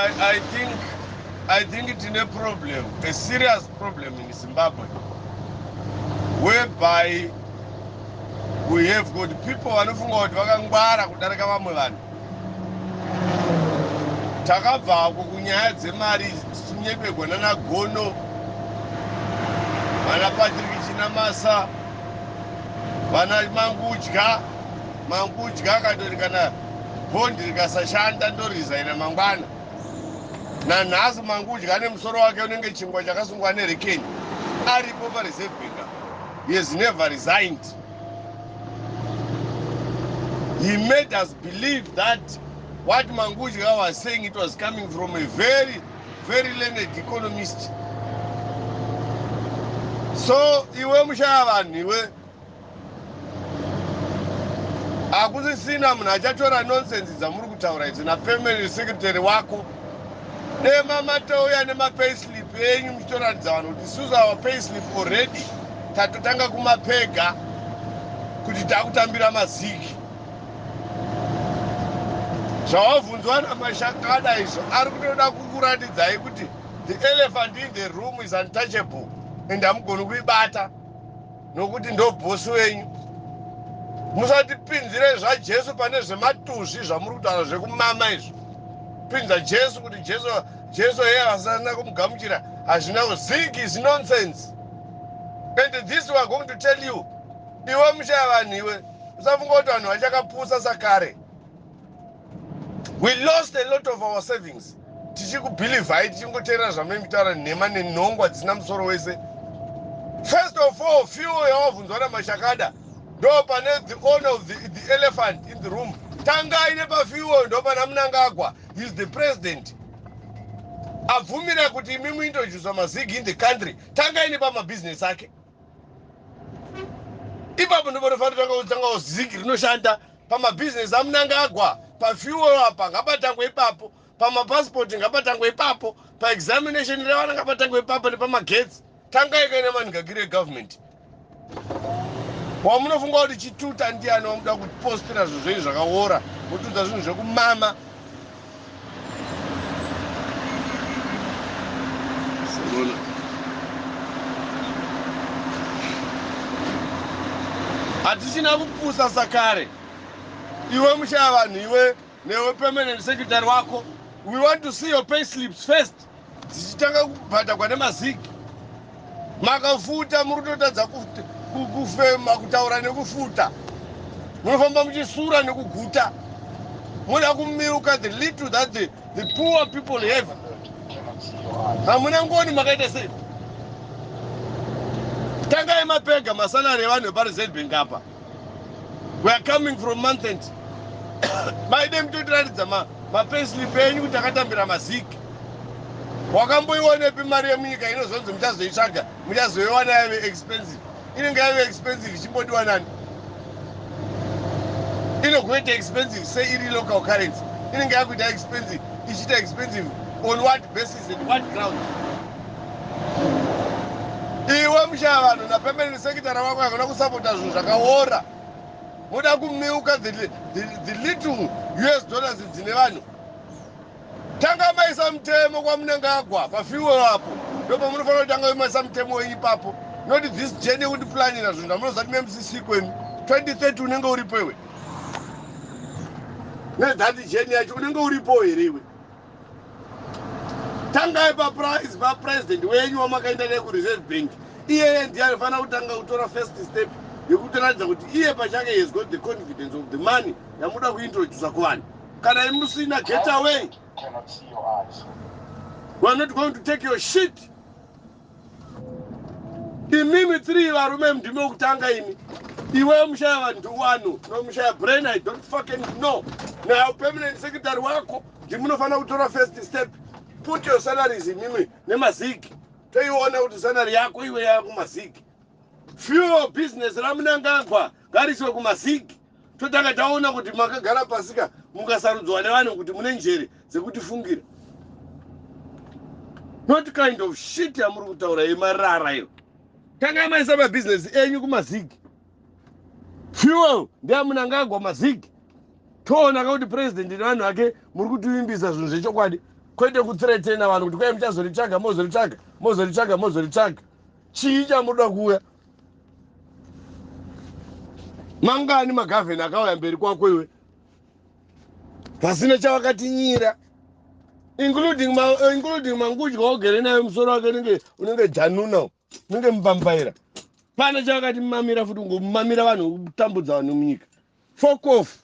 I think tine problem, a serious problem in Zimbabwe, whereby we have got people vanofunga kuti vakangwara kudarika vamwe vanhu. Takabvako kunyaya dzemari tichinyepegwa nanaGono, vana Patrick Chinamasa, vana Mangudya. Mangudya akatoti kana bhondi rikasashanda ndorizaina mangwana. Nanhasi Mangudya nemusoro wake unenge chingwa chakasungwa nerekeni aripo paReserve Bank. He has never resigned. He made us believe that what Mangudya was saying, it was coming from a very, very learned economist. So iwe mushaya vanhu, iwe, hakusisina munhu achatora nonsense dzamuri kutaura idzi napermanent secretary wako. Dema matouya nemapayslip enyu muchitoratidza vanhu kuti isusu our payslip already tatotanga kumapega kuti takutambira maZiG. Zvawabvunzwa naMashakada izvo, ari kutoda kukuratidzai kuti the elephant in the room is untouchable and hamugoni kuibata nokuti ndo bhosi wenyu. Musatipinzire zvaJesu pane zvematuzvi zvamuri kutaura zvekumama izvo. Pinza Jesu kuti Jesu, Jesu iye vasana kumugamuchira, hazvina. ZiG is nonsense, and this we are going to tell you. Iwe mushaya vanhu, iwe, usafunga kuti vanhu vachakapusa sakare. We lost a lot of our savings tichikubhilivhai, tichingoteerera zvamunoitaura, nhema nenhongwa dzisina musoro wese. First of all, fuel yawabvunzwa naMashakada, ndo pane the owner of the elephant in the room. Tangai nepafuel, ndo pana Mnangagwa. Is the president abvumira kuti imi muintrodusa maZiG in the country. Tangai nepamabhizinesi ake ipapo, ndopanofanira tanga ZiG rinoshanda pamabhizinesi aMnangagwa. Pafuel apa ngapatangwe ipapo, pamapasipoti ngapatangwe ipapo, paexamination revana ngapatangwe ipapo, nepamagetsi. Tangai kaine manhingagiri egovernment. Wamunofunga kuti chituta ndiani wamuda kupostera zvinhu zvenyu zvakaora, motudza zvinhu zvekumama? Unoona, hatichina kupusa sakare. Iwe mushaya vanhu, iwe newe permanent secretary wako, we want to see your pay slips first dzichitanga kubhadhagwa nemaZiG. Makafuta, muri kutotadza kufema, kutaura nekufuta. Munofamba muchisura nekuguta, muda kumiruka the little that the poor people have. Hamuna ngoni, makaita sei? Tangai mapega masalary evanhu vepaReserve Bank apa. We are coming from month end. Maide mutotiratidza mapayslip enyu kuti akatambira maZiG. Wakamboionepi mari yemunyika inozonzi muchazoitsvaga, muchazoiwana yave expensive? Inenge yave expensive ichimbodiwa nani? Inogoita expensive sei iri local currency? Inenge yakuita expensive, ichiita expensive on what basis and what ground? Iwe mushaya vanhu napermanent secretary wako yakona kusapota zvinhu zvakaora, muda kumiuka the little US dollars dzine vanhu. Tanga maisa mutemo kwaMnangagwa pafuel apo, ndo pamunofanira kutanga maisa mutemo wenyu ipapo, not this journey yekuti planira zvinhu zvamunoziva kuti meMCC kwenu 2030 unenge uripo iwe. Nethat journey yacho unenge uripo here iwe? Tangai paprice papresident wenyu wamakaenda naye kuReserve Bank. Iyeye ndiye anofanira kutanga kutora first step yekutoratidza kuti iye pachake has got the confidence of the money yamuda kuintrodusa kuvanhu. Kana imusina, get away. Cannot see your eyes. We are not going to take your shit. Imimi tiri varume, ndime kutanga imi. Iwe mushaya vanhu wanu nomushaya brain, I don't fucking know. Now permanent secretary wako ndimunofanira kutora first step. Put your salaries imimi nemaZiG, toiona kuti salary yako iwe yakumaZiG. Fuel business raMnangagwa ngariswe kumaZiG, totanga taona kuti makagara pasika mukasarudzwa nevanhu kuti mune njere dzekutifungira, not kind of shit yamuri kutaura yemarara iyo. Tanga maisa mabhizinesi enyu kumaZiG. Fuel ndeyaMnangagwa, maZiG. Toona kakuti president nevanhu vake muri kutivimbisa zvinhu zvechokwadi. Kwete kuthreatena vanhu kuti kwai muchazoritsvaga, mozoritsvaga, mozoritsvaga, mozoritsvaga. Chii chamunoda kuuya? Mangani magavhena akauya mberi kwako iwe pasina chavakatinyira, including Mangudya wagere naye, musoro wake unenge januna, unenge mupambaira. Pane chavakati mamira futi, ngomamira vanhu, kutambudza vanhu munyika. Fuck off.